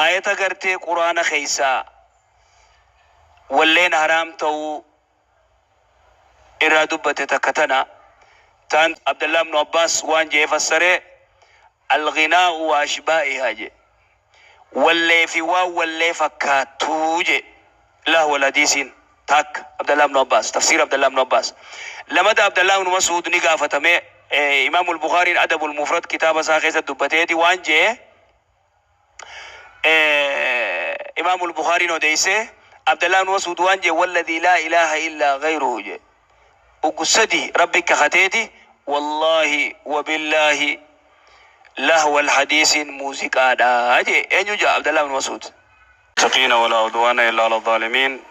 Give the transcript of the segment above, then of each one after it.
Aayata gartee Qur'aana keessaa walleen haraam ta'uu irraa dubbate takka tana. Taan Abdallah ibnu Abbaas waan je'ee fassare, Al-ghinaa'u wa ashbaa'ihaa je'e. Wallee fi waan wallee fakkaattu je'e. Lahwal hadiisiin takka Abdallah ibnu Abbaas, tafsiira Abdallah ibnu Abbaas. Lamada Abdallah ibnu Mas'uud ni gaafatame, Imaamul Bukhaariin Adabul Mufrad kitaaba isaa keessatti dubbateeti waan je'e, Imaamul Bukhaariin odeeyse, Abdallah ibn Mas'uud waan je'e, Walladhii laa ilaaha illaa ghayruhu je'e. Uggu sadi Rabbi kakateeti, Wallaahi wa billaahi lahwal hadiisiin muuziqaadha je'e. Eenyu je'a? Abdallah ibn Mas'uud. Muttaqiina walaa udwaana illaa alal zaalimiin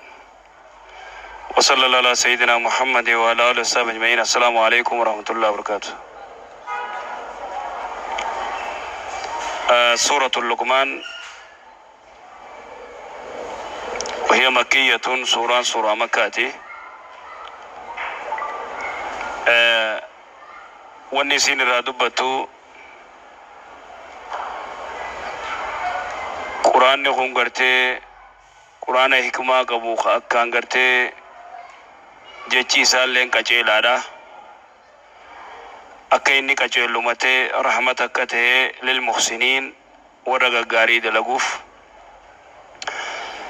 Wasallallaahu alaa sayyidinaa Muhammadin wa alaa aalihi wasahbihi ajma'iin Assalaamu aleykum warahmatullaahi wabarakaatuh Suuratul Luqmaan Wahiya makkiyatun suuraan suuraa makkaati Wanni isiin irraa dubbattu Quraanni kun gartee Qur'aana hikmaa qabu ka akkaan gartee jechi isaalleen qaceelaadha. Akka inni qaceellumate rahmata akka tahe lil muhsiniin warra gaggaarii dalaguuf.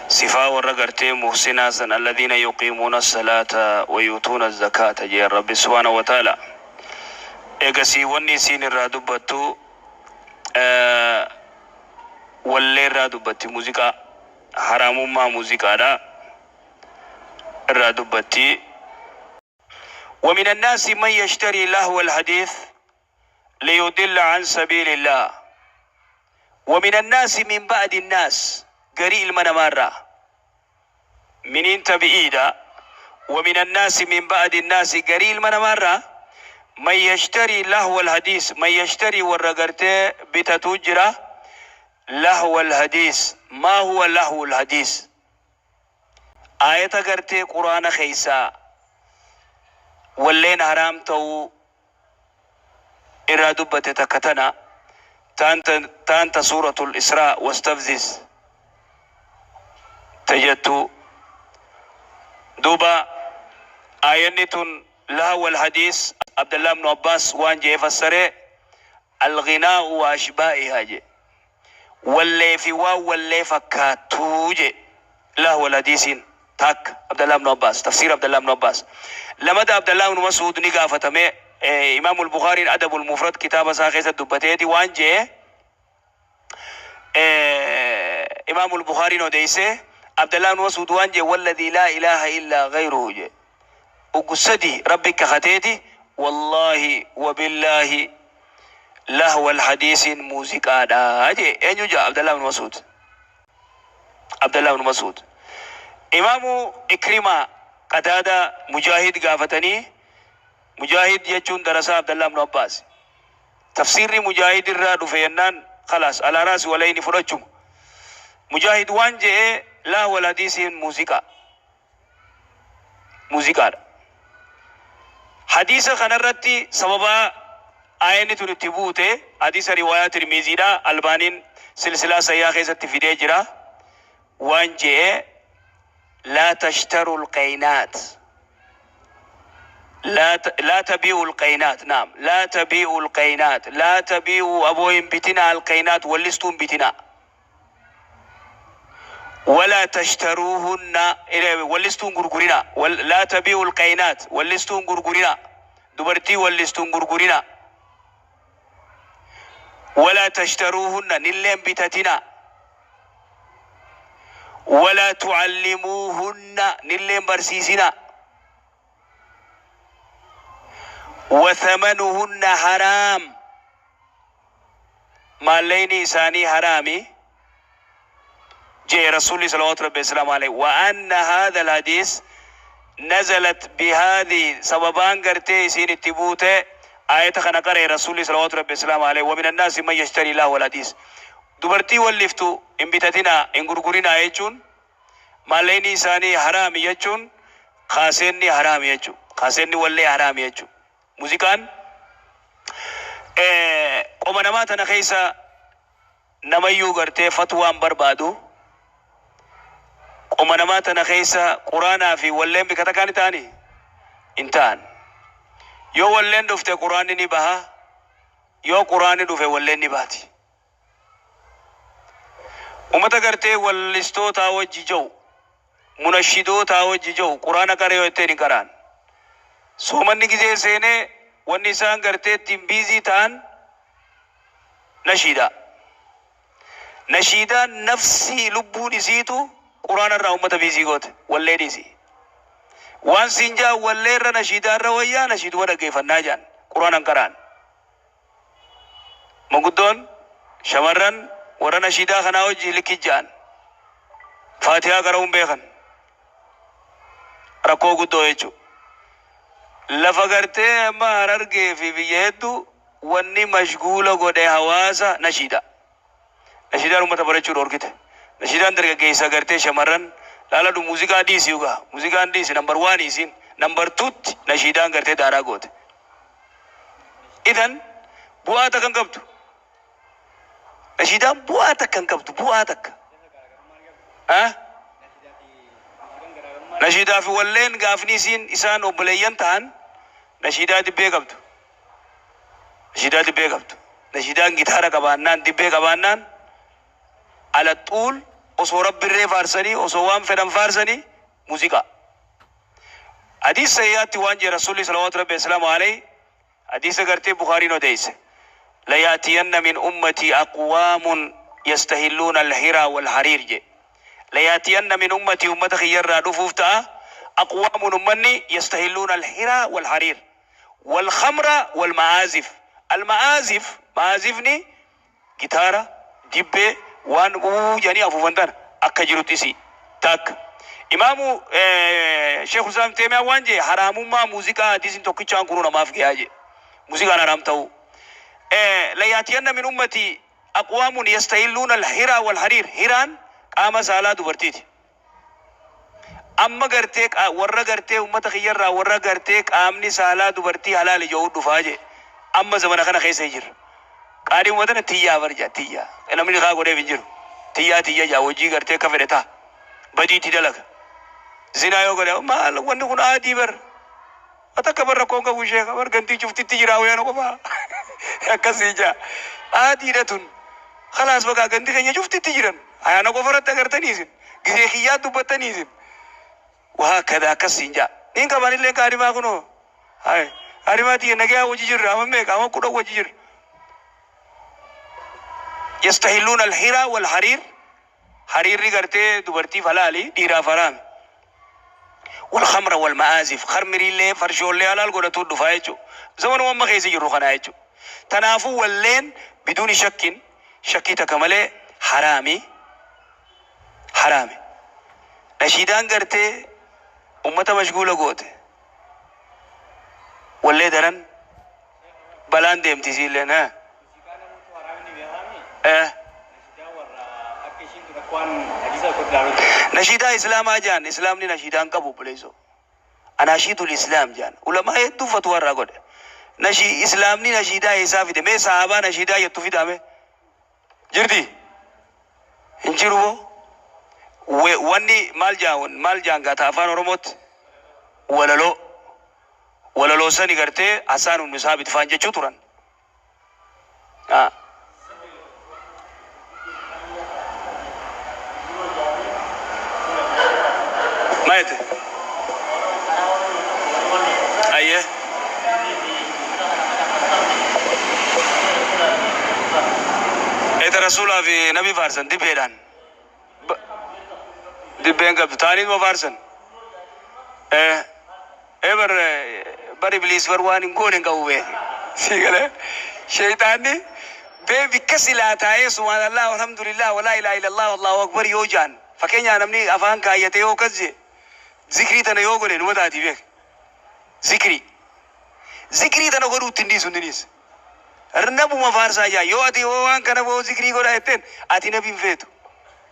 Sifaa warra gartee muhsinaa san alladhiina yuqiimuuna assalaata wa yu'tuuna azzakaata je'en Rabbi subhaanahu wa ta'aala. Eegasii wanni isiin irraa dubbattu walleerraa dubbatti muziqaa haraamummaa muziqaadha irraa dubbatti. Wa mina nnaasi man yashtarii lahwal hadiith liyudilla an sabiilillaah Wa mina nnaasi min ba'di nnaas garii ilma namaarraa miniin tabi'iidha Wa mina nnaasi min ba'di nnaasi garii ilma namaarraa man yashtarii lahwal hadiis man yashtarii warra gartee bitatuu jira lahwal hadiis maa huwa lahwul hadiis Aayata gartee Qur'aana keessaa walleen haraam ta'uu irraa dubbate takka tana, taan taan ta suuratul Israa wastafziz ta jettu. Duuba aayanni tun lahwal hadiis Abdallah ibnu Abbaas waan je'ee fassare, Al-ghinaa'u wa ashbaa'ihaa je'e. Wallee fi waan wallee fakkaattu je'e. Lahwal hadiisiin takka Abdallah ibnu Abbaas, tafsiira Abdallah ibnu Abbaas. Lamada Abdallah ibnu Mas'uud ni gaafatame, Imaamul Bukhaariin Adabul Mufrad kitaaba isaa keessatti dubbateeti waan je'e, Imaamul Bukhaariin odeeyse, Abdallah ibnu Mas'uud waan je'e, Walladhii laa ilaaha illaa ghayruhu je'e. Uggu sadi Rabbi kakateeti, Wallaahi wa billaahi lahwal hadiisiin muuziqaadha je'e. Eenyu je'a? Abdallah ibnu Mas'uud. Abdallah ibnu Mas'uud. Imaamu Ikrimaa, Qataada, Mujaahid gaafatanii, Mujaahid jechuun darasaa Abdallah ibnu Abbaasi. Tafsiirri Mujaahid irraa dhufe jennaan khalaas alaa raasi wal ayni fudhachuma. Mujaahid waan je'e lahwal hadiisiin muuziqaa. Muuziqaadha. Hadiisa kanarratti sababaa aayanni tun itti buute hadiisa riwaayaa Tirmiiziidha Albaaniin silsilaa sahiihaa keessatti fidee jira. Waan je'e laa tashtarul qaynaat laa tabii'ul qaynaat naam laa tabii'ul qaynaat laa tabii'u aboo hin bitinaa al qaynaat wallistuu hin bitinaa. Walaa tashtaruuhunna wallistuu hin gurgurinaa laa tabii'ul qaynaat wallistuu hin gurgurinaa dubartii wallistu hin gurgurinaa walaa tashtaruuhunna nillee hin bitatinaa walaa tucallimuuhunna nillee hin barsiisinaa wathamanuhunna haraam Maallayni isaanii haraami je'e Rasuulli salawaatu Rabbi wasalaamu aleyh wa anna haadhal hadiis nazalat bihaadhi sababaan gartee isiin itti buute aayata kana qara'e Rasuulli salawaatu Rabbi wasalaamu aleyh wa minannaasi man yashtarii lahwal hadiis dubartii walliftu hin bitatinaa hin gurgurinaa jechuun maallayni isaanii haraami jechuun kaaseenni haraami jechu kaaseenni wallee haraami jechu Muziqaan qoma namaa tana keessa Namayyuu gartee fatwaan barbaadu qoma namaa tana keessa quraanaa fi walleen bika takkaan ta'anii hin ta'an. Yoo walleen dhufte quraanni ni baha, yoo quraanni dhufe walleen ni baati. Ummata gartee wallistootaa wajji jiru, munashidootaa wajji jiru, quraana qaree yoo ittiin hin qaraan. Soomanni gizee seenee wanni isaan gartee ittiin biizii ta'an nashiidha. Nashiidaan nafsii lubbuun isiitu quraana irraa ummata biizii goote, wallee dhiisi. Waan siin jaa wallee irra nashiidaa irra wayyaa, nashiiduma dhaggeeffannaa jaan quraana hin qaraan. Manguddoon shamarran warra nashiidaa kanaa wajji likki ja'an faatihaa qara'uun beekan, rakkoo guddoo jechuudha. Lafa gartee amma Harargee fi biyya hedduu wanni mashguula godhe hawaasa nashiida. Nashiidaan uummata barachuu dhorkite. Nashiidaan dargaggeessa gartee shamarran laaladhu, muuziqaa dhiisi yugaa. Muuziqaan dhiisi, number one isiin, number twotti nashiidaan gartee daaraa goote. Idan bu'aa takka hin qabdu. Nashiidaan bu'aa takka hin qabdu, bu'aa takka. Ah? Nashiidaa fi walleen gaafni isiin isaan obboleeyyan ta'an, nashiidaa dibbee qabdu. Nashiidaa dibbee qabdu. Nashiidaan gitaara qabaannaan, dibbee qabaannaan, alaxuul osoo rabbirree faarsanii, osoo waan fedhan faarsanii, muuziqaa. Hadiis sayyaatti waan jee Rasuulli salawaatu rabbi wasalaamu alayhi, hadiisa gartee Bukaariin odeesse. ليأتين من أمتي أقوام يستهلون الحرى والحرير je. ليأتين من أمتي, ummata kiyyarraa dhufuuf ta'a, أقوام, ummanni, يستهلون الحرى والحرير والخمر والمعازف. المعازف, maazifni gitaara, dibbee, waan uu jedhanii afuufan tana akka jirutti isi takka. Imaamu Sheekh Islaam Teemiyaa waan jee, haraamummaa muuziqaa hadiisin tokkichaan kunuu namaaf gahaa jee. Muuziqaan haraam ta'uu. ليأتين من أمتي أقوام يستهلون الحرى والحرير. Hiraan qaama saalaa dubartiiti. Amma gartee warra gartee ummata kiyyarraa warra gartee qaamni saalaa dubartii halaali jedhu dhufaa jee. Amma zamana kana keessa jira. Qaadii ummata tiyyaa barja tiyyaa. Namni kaa godheef hin jiru. Tiyyaa tiyya jaa hojii gartee akka fedhe ta'a. Badiitti dalaga. Zinaa yoo godhe, maal wanni kun aadii bar. Atakka bar rakkoon qabu ishee bar gantii cuftitti jira wayana qofaa. Akkasii jaa. Aadiidha tun. خلاص baqa ganti keenya cuftitti jiran. Ayyaana qofa irratti agartanii isin. Gizee kiyyaa dubbattanii isin. Waa kada akkasiin jaa. Niin qabanillee kaadhimaa kunoo. Hai. Kaadhimaa tiyya nagayaa hojii jirra. Amma meeqa, amma 10 hojii jirra. يستهلون الحرى والحرير. Hariirri gartee dubartiif halaali, dhiiraaf haraami. والخمر والمعازف, khamriillee farshoollee halaal godhatu dhufaa jechuudha. Zamanuma amma keessa jirru kanaa jechuudha. Tanaafuu walleen بدون شك, shakkii takka malee haraami, haraami. Nashiidaan gartee ummata mashguula goote. Wallee daran balaan deemti isiilleen haa. Eh. Nashiidaa islaamaa jaan, islaamni nashiidaan qabu obboleessoo. أناشيد الإسلام jaan. Ulamaa hedduu fatwaa irraa godhe. Nashi islaamni nashiidaa eessaa fide? Mee sahabaa nashiidaa jettu fidame? Jirti? Hin jiru moo? Wanni maal jaan, maal jaan gaata afaan Oromootti? Walaloo. Walaloo sani gartee Hasaan ibn Saabit faan jechuu turan. Ah. Maal jette? Ayyee. Eeta rasuulaa fi nabi faarsan dibbeedhaan. Dibbeen qabdu taaniit moo faarsan? Eh, eh bar bar ibliis bar waan hin goone hin qabu beeki. Sii galee sheeyxaanni bee bikka silaa taa'ee سبحان الله والحمد لله ولا إله إلا الله والله أكبر yoo jaan, fakkeenyaa namni afaan kaayyatee yoo kas jee, zikrii tana yoo godhe numa taati beek. Zikrii. Zikrii tana godhuutti hin dhiisu inninis. Nabuma faarsaa jaa, yoo ati yoo waan kana boo zikrii godhaa jetteen, ati nabi hin feetu.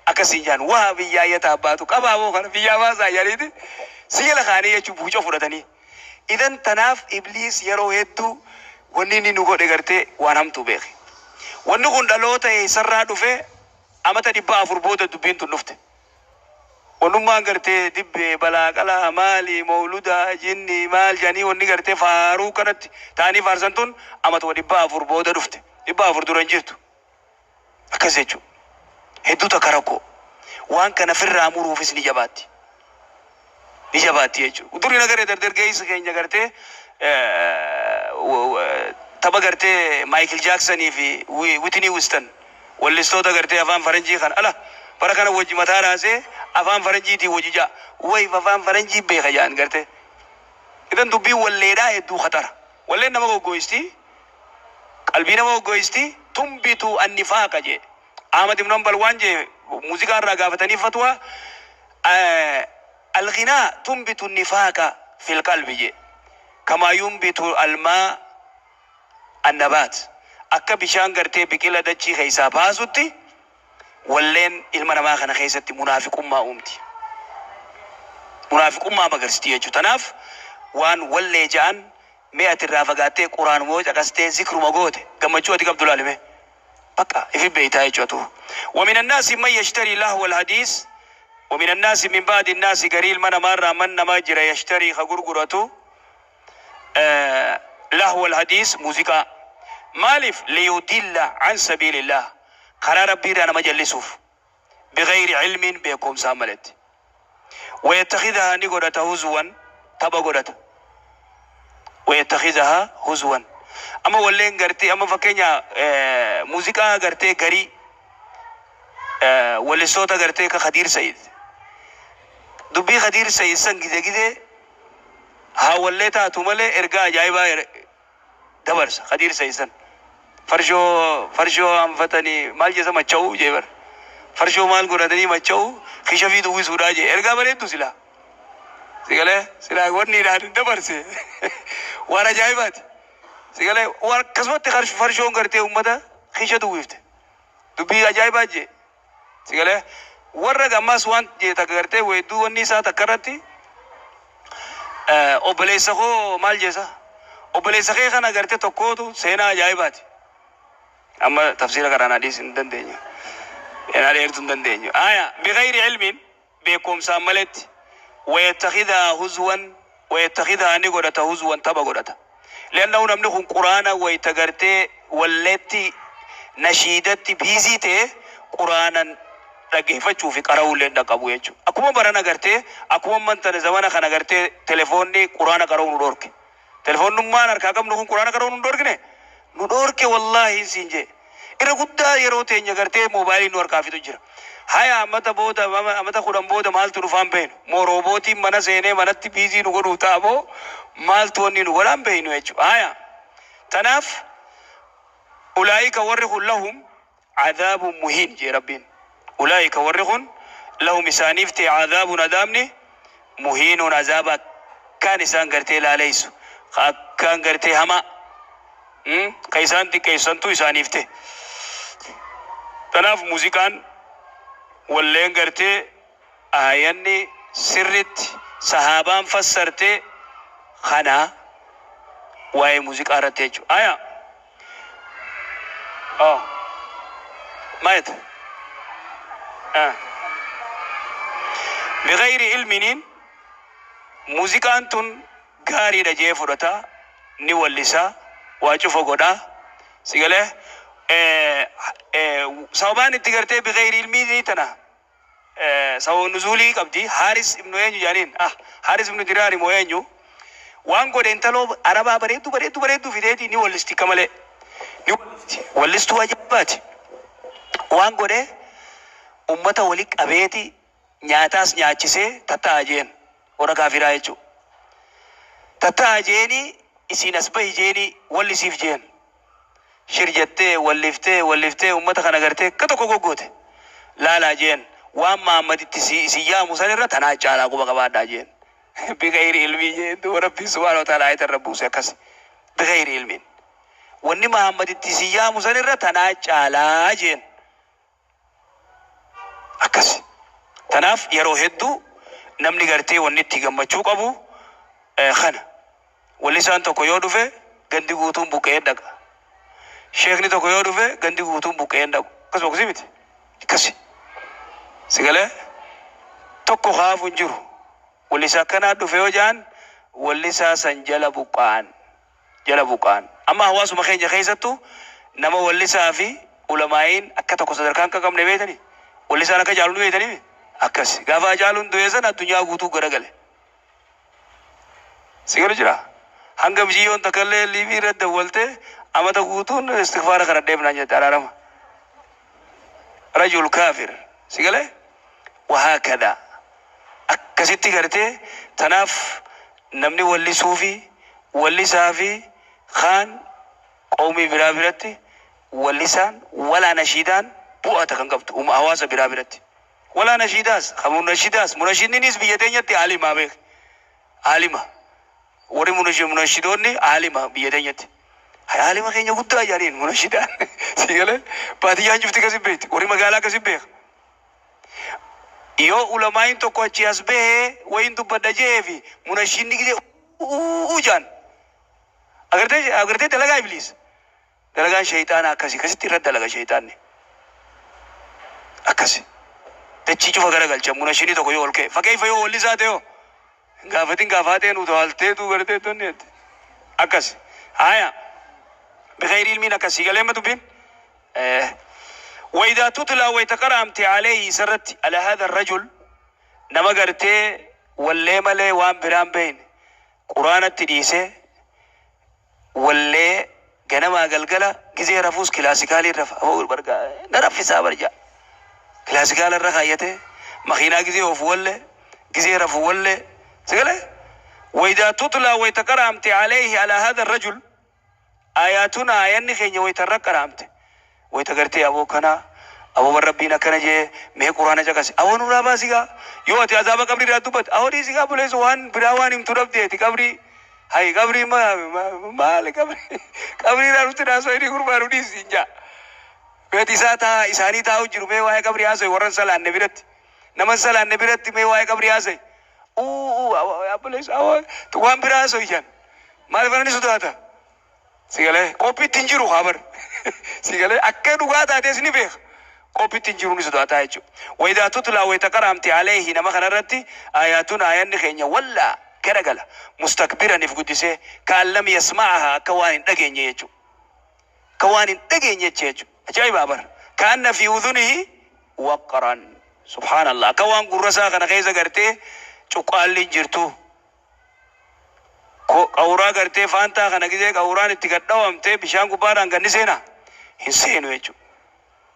Akkasiin jaan waa biyyaa yataa abbaatu qabaa boo kana biyyaa baasaa jedhaniiti si jala kaanii jechuun buuca fudhatanii. Idan tanaaf ibliis yeroo hedduu wanni inni nu godhe gartee waan hamtuu beeki. Wanni kun dhaloota eessarraa dhufe? Amata 400 booda dubbiin tun dhufte. Wannummaan gartee dibbee balaaqalaa maali mawludaa jinni maal jedhanii wanni gartee faaruu kanatti ta'anii faarsan tun amatuma 400 booda dhufte. 400 dura hin jirtu. Akkas jechuudha. Hedduu takka rakkoo. Waan kana firraa muruufis ni jabaatti. Ni jabaatti jechuudha. Durii nagaree dardargeessa keenya gartee tapha gartee Maayikil Jaaksanii fi Witinii Wistan wallistoota gartee afaan faranjii kan ala bara kana wajji mataa raasee afaan faranjiitiin wajji ja'a. Wayif afaan faranjii beeka ja'an gartee. Idan dubbiin walleedhaa hedduu khatara. Walleen nama goggooyisti. Qalbii nama goggooyisti. Tumbitu annifaaqa jee. Ahmad ibn Hanbal waan jee muuziqaa irraa gaafatanii fatwa alghinaa tumbitu nifaaqa fil qalbi jee. Kamaa yumbitu almaa annabaat. Akka bishaan gartee biqila dachii keessaa baasutti walleen ilma namaa kana keessatti munaafiqummaa uumti. Munaafiqummaa magarsiiti jechuudha. Tanaaf waan wallee ja'an mee ati irraa fagaattee quraanuma yoo caqastee zikruma goote gammachuu ati qabdu laalime. Bakka ifi beeytaa jechuudha. ومن الناس من يشتري لهو الحديث ومن الناس من بعد الناس garii ilma namaarraa man namaa jira يشتري ka gurguratu لهو الحديث muuziqaa. Maaliif? ليضل عن سبيل الله karaa rabbii irraa nama jallisuuf بغير علم beekumsaan maletti. ويتخذها ni godhata هزوا tapha godhata. ويتخذها هزوا amma walleen gartee amma fakkeenya muuziqaa gartee garii wallistoota gartee ka Khadiir Sayid dubbii Khadiir Sayid san gide gide haa wallee taatu malee ergaa ajaa'ibaa dabarsa Khadiir Sayid san. Farshoo farshoo hanfatanii maal jedha macha'uu jee bar. Farshoo maal godhatanii macha'uu kisha fi duwwisuudhaa jee ergaa bareeddu silaa. Sigalee silaa wanni idhaan dabarse waan ajaa'ibaati. Sigalee waan akkasumatti farshoon gartee uummata kisha duwwifte. Dubbii ajaa'ibaa jee. Sigalee warra gammas waan jee takka gartee weedduu wanni isaa takka irratti obboleessa koo maal jeesa? Obboleessa kee kana gartee tokkootu seenaa ajaa'ibaati. Amma tafsiira karaan hadiis hin dandeenyu. Seenaa dheertuu hin dandeenyu. Aya بغير علم beekumsaan maletti ويتخذها هزوا ويتخذها ni godhata هزوا tapha godhata. لأنه namni kun quraana wayita gartee walleetti nashiidatti busy ta'e quraanan dhaggeeffachuu fi qara'uu illee hin qabu jechuudha. Akkuma barana gartee akkuma mantana zamana kana gartee telefoonni quraana qara'uu nu dhorke. Telefoonnummaan harkaa qabnu kun quraana qara'uu nu dhorkine. Nu dhorke wallaahi siin jee. Irra guddaa yeroo teenya gartee moobaayilii nu harkaa fitu jira. Haya amata booda amata 10 booda maaltu dhufaan beenu? Moo roobootiin mana seenee manatti busy nu godhuu ta'a moo maaltu wanni nu godhaan beenu jechuudha. Haya tanaaf أولئك warri kun لهم عذاب مهين jee rabbiin. أولئك warri kun لهم isaaniif ta'e عذاب adaabni مهين azaaba akkaan isaan gartee laaleysu akkaan gartee hamaa ka isaan xiqqeessantu isaaniif ta'e. Tanaaf muuziqaan walleen gartee aayanni sirritti sahaabaan fassartee kana waa'ee muuziqaa irratti jechuudha. Aya. Oh. Maayet. Ah. بغير علم muuziqaan tun gaariidha jee fudhata ni wallisaa waa cufa godhaa sigalee sababaan itti gartee بغير علم tana sababa nuzuulii qabdi. Haaris ibnu eenyu jaaniin Haaris ibnu Diraari moo eenyu waan godhe intaloo arabaa bareedduu bareedduu bareedduu fideeti ni wallisti akka malee ni wallisti wallistuu ajaa'ibaati. Waan godhe ummata wali qabeeti nyaataas nyaachisee tattaa'a jeen warra kaafiraa jechuudha. Tattaa'a jeeni isiin as bahi jeeni wallisiif jeen. Shir jettee walliftee walliftee ummata kana gartee akka tokko goggoote. Laalaa jeen waan Mahammaditti si yaamu san irra tanaa caalaa quba qabaadhaa jeen. بغير علم jeen duuba rabbiin سبحانه وتعالى ayata irra buuse akkas. بغير علم. Wanni Mahammaditti si yaamu san irra tanaa caalaa jeen. Akkas. Tanaaf yeroo hedduu namni gartee wanni itti gammachuu qabu kana. Wallisaan tokko yoo dhufe gandi guutuun buqqee dhaqa. Sheekni tokko yoo dhufe gandi guutuun buqqee hin dhaqu. Akkasuma akkasii miti. Akkasi. Sigalee tokko kaafu hin jiru. Wallisaa akkanaa dhufe yoo ja'an wallisaa san jala buqqa'an. Jala buqqa'an. Amma hawaasuma keenya keessattuu nama wallisaa fi ulamaa'iin akka tokko sadarkaa hin qabne beektanii? Wallisaan akka jaalu ni beektanii? Akkas. Gaafa Hacaaluun du'e sana addunyaa guutuu garagale. Sigalu jira. Hanga biyyoon takka illee liivii irratti dawwaltee amata guutuun istigfaara kadhadheef naan jette araarama. Rajul kaafir. Sigalee? Wahaakada. Akkasitti gartee tanaaf namni wallisuu fi wallisaa fi kaan qawmii biraa biratti wallisaan walaa nashiidaan bu'ata kan qabdu hawaasa biraa biratti. Walaa nashiidaas kan munashidaas munashidninis biyya teenyatti aalima beek. Aalima. Warri munashidoonni aalima biyya teenyatti. Aalima keenya guddaa jedhaniin munashidaan. Sigalee baadiyyaan cufti kasi beekti. Warri magaalaa kasi beeka. Yoo ulamaayin tokko achi as bahee wayin dubbadha jee fi munashinni gidee uu jaan. Agartee dalagaa ibliis. Dalagaan shayxaana akkasi akkasitti irra dalaga shayxaanni. Akkasi. Dachii cufa garagalcha munashinni tokko yoo ol ka'e. Fakkeeffa yoo wallisaa ta'e yoo. Gaafatin gaafatee nu tawaalteetu gartee tonni akkas. Haya. بغير علم akkasii galee ma dubbiin. وإذا تتلى ويتقرأمت عليه سرت على هذا الرجل نما قرتي واللي ملي وان بران بين قرآن التديسة واللي جنما قلقلة جزي رفوس كلاسيكالي رف أبو برقا نرفي سابرجا كلاسيكال الرخايته مخينا جزي وف ولا جزي رفو ولا سقله. وإذا تتلى ويتقرأمت عليه على هذا الرجل آياتنا آيان خيني ويترقرأمت ويتقرتي أبو كنا أبو ربنا كنا جه مه قرآن جاكس أبو نورا باسيغا يو أتي عذاب قبري راتوبت أبو ديسيغا بوليس وان براوان امترب دي قبري هاي قبري ما ما قبري قبري راتوبت ناسو إني قربانو ديسينجا بيت إساتا إساني تاو جرمه واي قبري آسوي ورن سلام نبيرت نمن سلام نبيرت مه واي قبري آسوي أو أو بوليس أبو توان براسوي جان ما فرني سوداتا سيغله كوبي تنجرو خبر سيغله أكيد وقعت هذا بيخ كوبي تنجرو نسوداتا يجو. وإذا تتلى ويتقرأمت عليه نما خنرتي آياتنا آيان خينيا ولا كرجلا مستكبرا نفقدسه كأن لم يسمعها كوان دقين يجو كوان دقين يجو أجايب أبر كأن في أذنه وقرا. سبحان الله. كوان قرصا خنا خيزة قرتي شقال لنجرتو قورا قرتي فانتا خنا كذا قورا نتقدم بشان كبار عن كنيسنا إنسان ويجو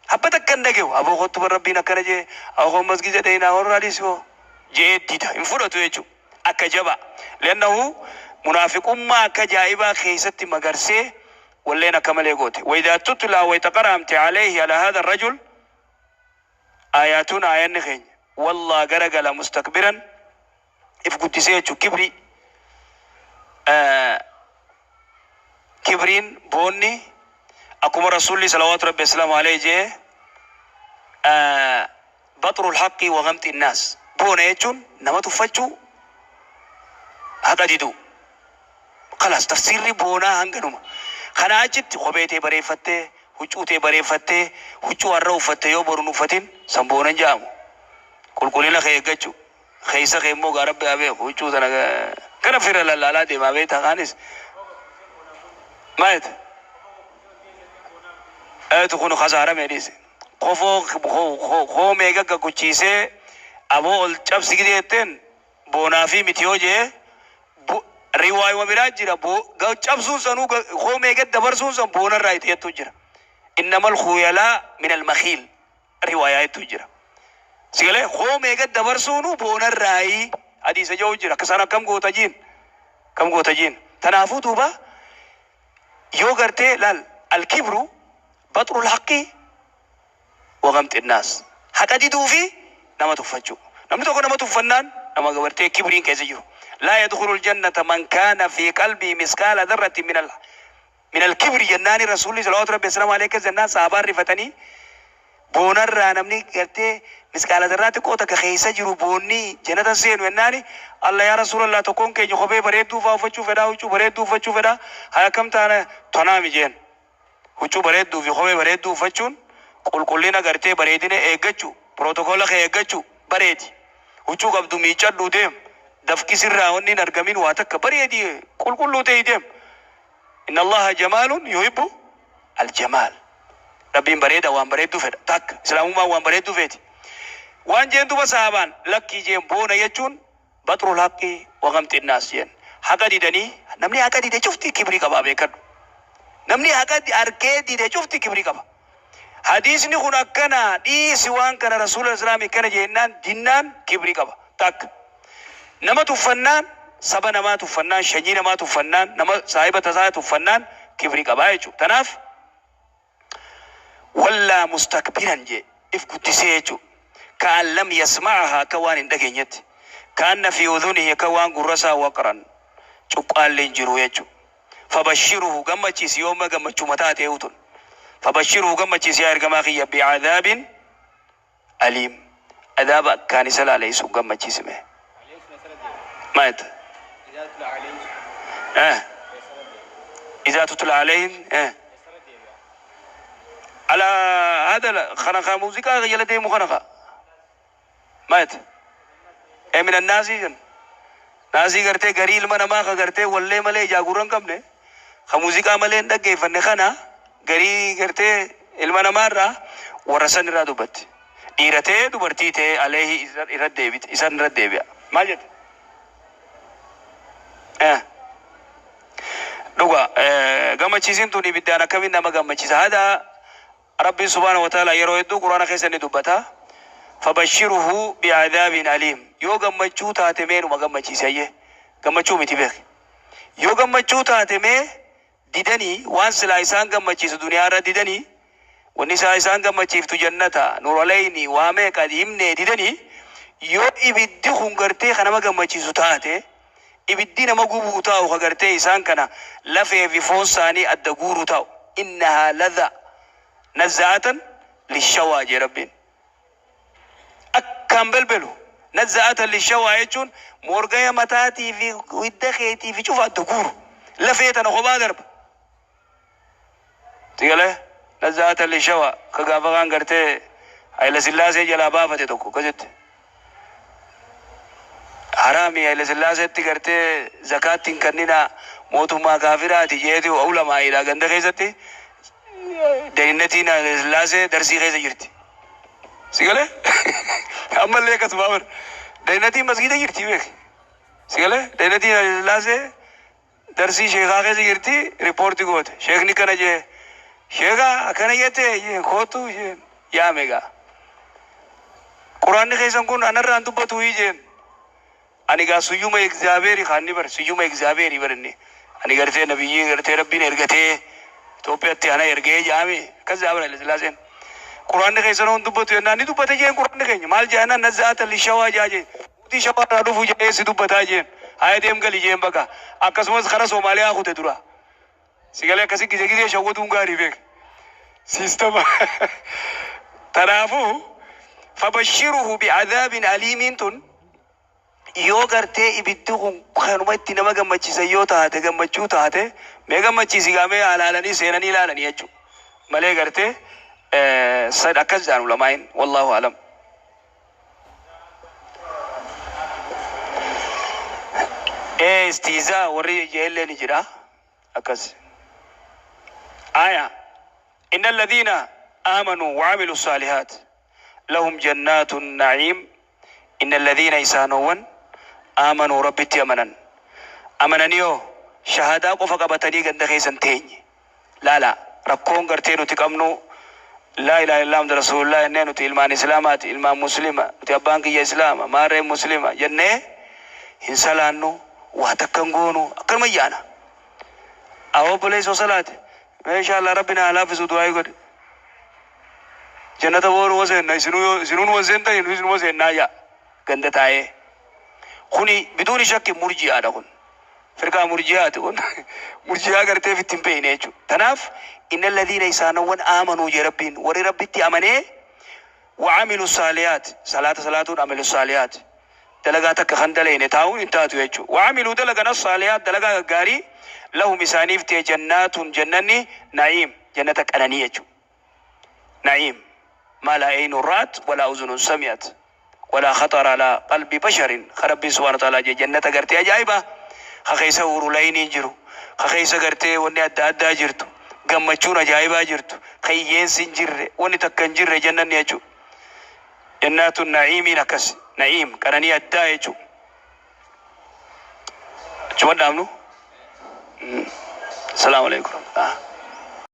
حبتك كندقيو أبو خطب ربنا كنجي أو مسجد دينا وراليسو جيد ديدا انفرط ويجو أكجبا لأنه منافق ما كجائبا خيست مغرسي ولينا كمال يقوتي. وإذا تتلى ويتقرأمت عليه على هذا الرجل آياتنا آيان خين والله غرقل مستكبرا إفقدسيتو كبري كبرين بوني أكما رسولي صلوات ربي السلام عليه جي بطر الحق وغمت الناس بونا يجون نما تفتشو هذا جدو خلاص تفسير بونا هنگنوما خنا أجت خبيتي بريفتة هجوتي بريفتة هجو الروفتة يو برونو فتين سنبونا جامو كل كلنا خيجتشو خيسا خيمو غرب أبي هجو تنا كنا فير لا لا لا دي ما بيت خانس مات تكونوا خسارة ميريس خوفو خو خو ميجا كوتشيسة أبو الشاب سيجيتين بونافي متيوجه رواية ومراجرة بو شاب سوسنو خو ميجا دبر سوسن بونا رايت يتوجرا إنما الخيلاء من المخيل رواية تجرا سيجلة خو ميجا دبر سونو بونا راي حديث جوجرا كسانا كم قوتاجين كم قوتاجين تنافو توبا يوغرتي لال الكبر بطر الحق وغمت الناس حتى جدوا في نما تفجو نما تكون نما تفنان نما غبرتي كبرين كيزيو لا يدخل الجنة من كان في قلبه مثقال ذرة من الكبر جناني رسول الله صلى الله عليه وسلم جنان صحابة رفتني بونر نمني قلتي مثقال ذرة كوتا كخيسة جرو بوني جنة سين وناني الله يا رسول الله تكون كي يخبي بريد دوفا وفتشو فدا وشو بريد دوفا وفتشو فدا هيا كم تانا تنامي جين Huccuu bareedduu fi kophee bareedduu uffachuun, qulqullina gartee bareedina eeggachuu, pirootokola kee eeggachuu bareedi. Huccuu qabdu miiccadhuu deem. Dafqi sirraa wanni hin argamin waa takka bareedi, qulqulluu ta'ii deem. Inna Allaha jamaalun yuhibbu aljamaal. Rabbiin bareeda, waan bareedduu fedha. Takka islaamummaan waan bareedduu feeti. Waan jeen duba sahabaan lakkii jeen, boona jechuun baxrul haqqi wa gamxi naas jeen. Haqa didanii, namni haqa dide cufti kibrii qabaa, beekadhu. Namni haqa arkee dide cufti kibrii qaba. Hadiisni kun akkana dhiisi, waan kana rasuula islaamii akkana jennaan dinnaan kibrii qaba. Takka nama tuffannaan, saba namaa tuffannaan, shanyii namaa tuffannaan, nama saahiba tasaa tuffannaan kibrii qabaa jechuudha. Tanaaf wallaa mustakbiran jee, if guddisee jechuudha. Ka'an lam yasma'ahaa, akka waan hin dhageenyetti. Ka'anna fi udhunihi, akka waan gurra isaa waqran, cuqqaallee hin jiru jechuudha. Fabashiruhu, gammachiisi, yooma gammachuu mataa ta'e tun. Fabashiruhu, gammachiisi yaa ergamaa kiyya, bi'adaabin aliim. Adaaba akkaan isa laaleessu gammachiisime. Maal? إذا تتلى عليهم على هذا خنقا موسيقى يلدي مخنقا مات من الناس naasii gartee garii ilma namaa ka gartee wallee malee ijaa gurra hin qabne, ka muuziqaa malee hin dhaggeeffanne kana, garii gartee ilma namaarraa warra san irraa dubbatti. Dhiira ta'ee dubartii ta'ee aleehi irra deebite, isan irra deebi'a. Maal jette? Dhuga gammachiisin tun ibiddaan akkamiin nama gammachiisa? Hada Rabbiin subhaanahu wa ta'ala yeroo hedduu Quraana keessa ni dubbata. Fabashiruhu bi'adaabin aliim. Yoo gammachuu taate meenuma gammachiise ayyee. Gammachuu miti, beeki. Yoo gammachuu taate mee didanii, waan silaa isaan gammachiisu duniyaa irra didanii, wanni isaa isaan gammachiiftu jannata nuraleyni waa meeqa himnee didanii, yoo ibiddi kun gartee ka nama gammachiisu taate, ibiddi nama gubuu taa'u, ka gartee isaan kana lafee fi foon isaanii adda guuruu taa'u, innahaa ladha nazza'atan lishawaa jee Rabbiin. Akkaan belbelu, nazza'atan lishawaa jechuun morgaya mataatii fi hidda keetii fi cufa adda guuru, lafee tana kophaa darba. Sigalee nazza'atan lishawaa ka gaafa kaan gartee Hayila Sillaasee jalaa baafate tokko akkasitti. Haraami Hayila Sillaaseetti gartee zakaatti hin kenninaa, mootummaa kaafiraati jeeti ulamaa'idha. Ganda keessatti dayinnatiin Hayila Sillaasee darsii keessa jirti. Sigalee ammallee akkasuma bara dayinnatiin masgiida jirti, beeki. Sigalee dayinnatiin Hayila Sillaasee darsii sheekaa keessa jirti, riippoortii goote. Sheekni kana jee, sheekaa akkana jette, kootu yaame gaa. Quraanni keessan kun anarraan dubbatu jeen. Ani gaa suyyuma egzaabeeri kaanni bar, suyyuma egzaabeeri bar inni. Ani gartee nabiyyi gartee Rabbiin ergatee Itoophiyaatti ana ergee jaame akkas jaa bara Hayila Sillaaseen. Quraanni keessan hon dubbatu jennaan, ni dubbate jeen. Quraanni keenya maal jennaan, nazzaata lishawaa jaa jeen. Mootii shawaa irraa dhufu jee si dubbataa jeen. Haa deem gali jeen baqa. Akkasumas kara Soomaaliyaa kute dura. Sigalee akkasi gizee gizee shawwatuun gaarii, beek. Siistama. Kanaafuu fabashiruhu bi'adaabin aliimiin tun yoo gartee ibiddi kun kanuma itti nama gammachiisan yoo taate, gammachuu taate, mee gammachiisi gaamee alaalanii seenanii ilaalanii jechuudha. Malee gartee sad akkas jedhan ulamaayin, wallaahu alam. Ee, istiizaa warri jeellee ni jira akkas. Aya inna alladhiina aamanuu وعملوا الصالحات لهم جنات النعيم. إن الذين isaanowwan آمنوا rabbitti amanan, amananiyoo shahadaa qofa qabatanii ganda keessan teenye laala. Rakkoon gartee nuti qabnu, laa ilaaha illallah Muhammad rasuulullah jennee, nuti ilmaan islaamaati, ilmaan muslima nuti, abbaan kiyya islaama, maarreen muslima jennee hin salaannu, waa takka hin goonu, akkanuma yaana. Awwa, obboleessoo, salaate inshallah Rabbi na laaffisu, du'aa godhe, jannata boonu waseenna, isinuu isinuun waseentan, isin waseennaa jaa ganda taa'ee. Kuni biduuni shakki murji'aadha, kun firqaa murji'aati, kun murji'aa gartee fitti hin beekne jechuudha. Tanaaf inna alladhiina isaanowwan aamanuu jee Rabbiin, warri Rabbitti amanee, وعملوا الصالحات, salaata salaatuun عملوا الصالحات, dalagaa takka kan daleene taa'uun hin taatu jechuudha. وعملوا dalagan, الصالحات dalagaa gaggaarii, لهم isaaniif ta'e جنات jannanni نعيم. Jannata qananii jechuudha. Na'iim maa laa aynun ra'at walaa uzunun sami'at walaa khaxara alaa qalbi basharin, ka Rabbiin subhaanahu wa ta'aalaa jee, jannata gartee ajaa'ibaa ka keessa hurulayniin jiru, ka keessa gartee wanni adda addaa jirtu, gammachuun ajaa'ibaa jirtu, ka hiyyeensi hin jirre, wanni takka hin jirre jannanni jechuudha. Jannaatu na'iimiin akkas na'iim qananii addaa jechuudha. Achuma dhaabnu. Salaamu alaikum.